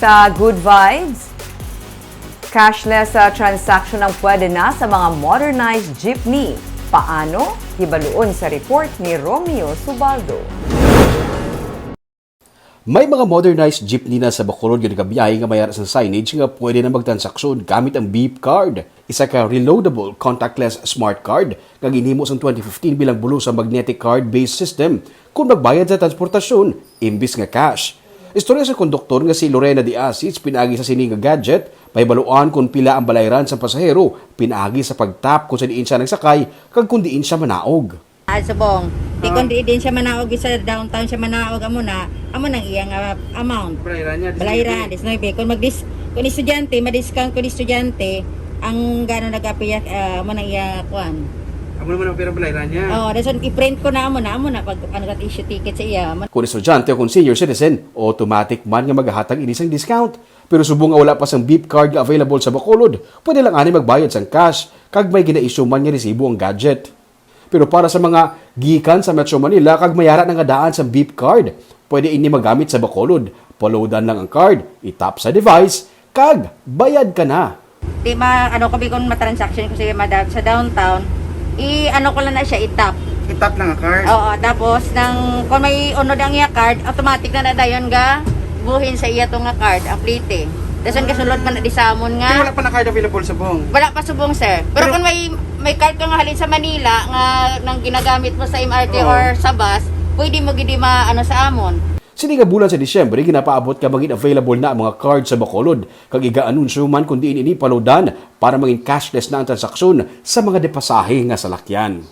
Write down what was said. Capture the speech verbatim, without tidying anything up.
Sa Good Vibes, cashless, ah, transaction ang pwede na sa mga modernized jeepney. Paano? Hibaluon sa report ni Romeo Subaldo. May mga modernized jeepney na sa Bacolod nga nagabiyahe nga may ara sang signage nga pwede na magtransaksyon gamit ang Beep Card, isa ka reloadable contactless smart card nga ginhimo sang twenty fifteen bilang bulos sa magnetic card-based system kon magbayad sa transportasyon imbis nga cash. Istorya sa konduktor nga si Lorena de Asis pinaagi sa sini nga gadget, mahibaluan kon pila ang balayran sa pasahero pinaagi sa pag-tap kung sa diin siya nagsakay kag kung diin siya manaog. Ah, subong. Di Ah. Kung di din siya manaog, sa downtown siya manaog, amo na, amo nang iya nga amount. Balayran niya, Balayran, diecinuebe. Diecinuebe. Kung magdis-, kung estudyante, ma-discount kung estudyante, ang gano nag-apiya, ah, amo nang iya kuan. Amo naman ang pera balayran niya. Oh, dason i-print ko na amo na, amo na pag ano kat issue ticket sa iya. Amo. Kung estudyante o kung senior citizen, automatic man nga magahatag ini sang discount. Pero subong nga wala pa sang Beep Card nga available sa Bacolod, pwede lang ani magbayad sang cash kag may gina-issue man nga resibo ang gadget. Pero para sa mga gikan sa Metro Manila kag may ara na nga daan sa Beep Card, pwede ini magamit sa Bacolod. Paloadan lang ang card, i-tap sa device, kag bayad ka na. Di ma-, ano ko, bi, kung ma-transaction ko sa, mada-, sa downtown, i-, ano ko lang na siya, i-tap. I-tap lang ang card? Oo, tapos nang, kung may unod ang iya card, automatic na na dayon ga buhin sa iya to nga card, ang plite. Dason kasulod pa na di sa amon nga. Pero wala pa na card available subong? Wala pa subong, sir. Pero Pero kung may, may card ka nga halin sa Manila nga nang ginagamit mo sa M R T Oo. Or sa bus, pwede mo gid ma-, ano sa amon. Sini nga bulan sa Disyembre, ginapaabot nga magin available na ang mga card sa Bacolod, kag iga-anunsyo man kung diin ini paloadan para mangin cashless na ang transaksyon sa mga depasahe nga salakyan.